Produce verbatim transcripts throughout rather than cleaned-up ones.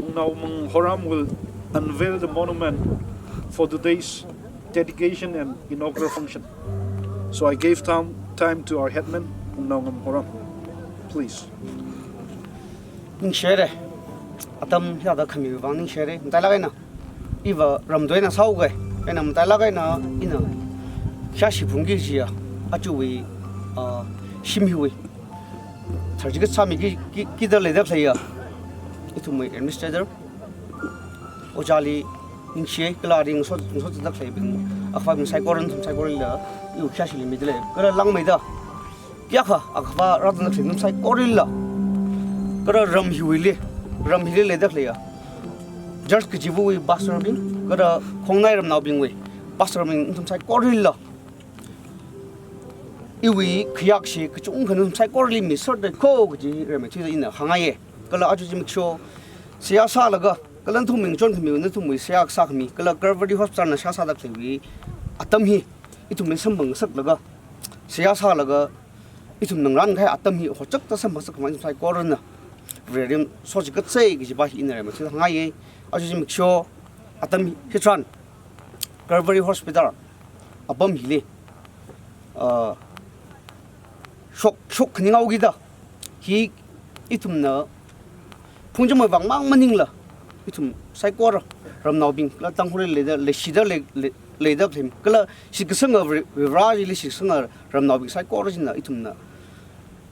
Wungnaomang Horam will unveil the monument for today's dedication and inaugural function. So I gave time, time to our headman, Wungnaongam Horam. Please. Ningshire. Atam hithāda khami vang ningshire. Matailak eina iva ramdoi eina sāuke. Eina matailak eina ina khayāshi phungki kajiya, ajawui, ah, shim hiwui tharchigat sāmiki, ki, kida leida khaleiya ithumwui administrator ojāli ningshi, kala ring so, so zida khaleibing, akhavabing saikora, nathum saikoralila iwui khayāshili mida lei. Kala langmeida kayākha akhava rāda khalei nathum saikoralila, kala ram hiwuili, ram hili leida khaleiya church kachiva̱wui pastor bing, kala khongnai ramnaobingwui pastor bing, nathum saikoralila iwui khayāshi kachungkha nathum saikorali miserda kho kaji rimeithuida ina hāngngaiye. Kala aja zimiksho seihā sālaga, kala nathum mingchon khami, nathumwui seihā sākhami, kala Calvary Hospital na seihā sāda khaleiwui atam hi ithumli samphang ngasaklaga, seihā sālaga, ithum ngarān kahai atam hi hochakta samphang ngasak khamei ithum saikorana Varewui sochigat sāi kajiva hi ina rimeithuida hāngngaiye. Aja zimiksho atam hitharan Calvary Hospital apam hili, ah, shok, shok khaning haokida, hi ithumna phungchamwui vang mang maningla, ithum saikora ramnaobing, kala Tangkhulli leida, leishida lei, lei, leida khalei, kala shitkasanga Vare-, Vareli shitkasanga ramnaobing saikora china ithumna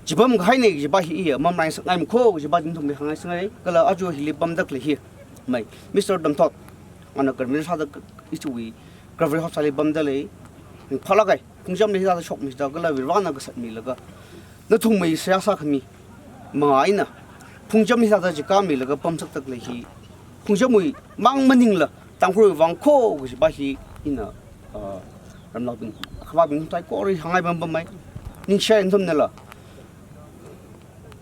chipam kahaine kajiva hi iya mamrai sāngai makho kajiva nathumli hāngngai sāngai. Kala aja hili pamda khalei hi, mai, Mister Damthot, ana convener sāda k-, ithumwui Calvary Hospital li pamda lei. Ringphālākai, phungchamli hithāda shokmida kala Varena kasat milaga, nathumwui seihā sākhami manga eina phungchamli hithāda chikāmilaga pamsakda khalei hi phungchamwui mang maningla Tangkhulwui vang kho kajiva hi ina, ah, ramnaobing, akhavabing saikorali hāngngai pam pammei. Ningshi nathumnala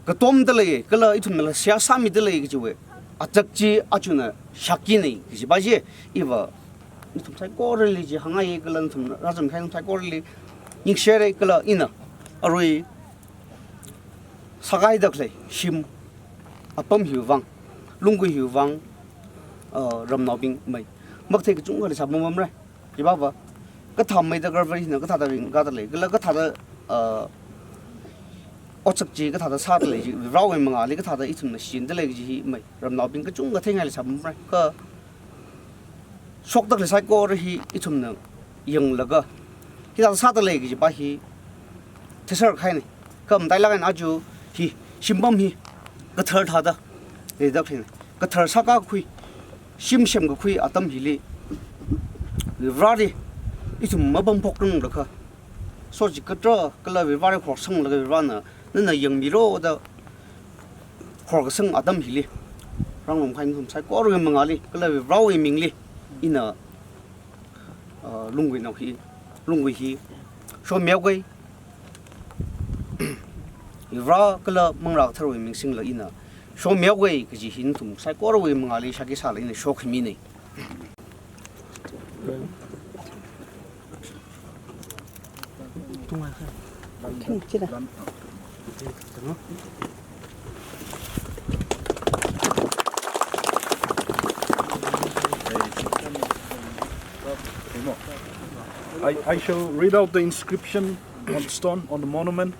katomda lei, kala ithumnala seihā sāmida lei kajiwui atak chi ajana shākine kajiva chi iva nathum saikorali chi hāngngaiye, kala nathum rāzam kahai nathum saikorali ningshire. Kala ina arui sākaida khalei shim apam hiwui vang, lunggui hiwui vang, ah, ramnaobing mai, makathei kachungkha leisā pam pamra. Khipāva, kathāmeida Calvary hina kathāda ringkāda lei, kala kathāda, ah, otsak chi kathāda sāda lei chi, Varewui mangāli kathāda ithumna shinda lei kaji hi mai, ramnaobing kachungkha theingai leisā pamra. Kha shokda khalei saikora hi ithumna yanglaga, hithāda sāda lei kajiva hi theisār kahaine. Kha matailak eina aja hi shimpam hi kathar thāda leida khaleine. Kathar sākakhui, shim semkakhui atam hili Vareli ithum mapamphok ngalakha, sochigatra kala Vareli khorsanglaga Varena nana yangmiro da khorkasang atam hili, rāngarumkahai nathum saikorawui mangāli kala Varewui mingli ina, ah, lunggui nao hi, lunggui hi shomihaoke. Vare kala Manglā Katharawui ming singla ina shomihaoke kaji hi nathum saikorawui mangāli shākhi sālaga ina shokhamine. I, I shall read out the inscription on stone on the monument.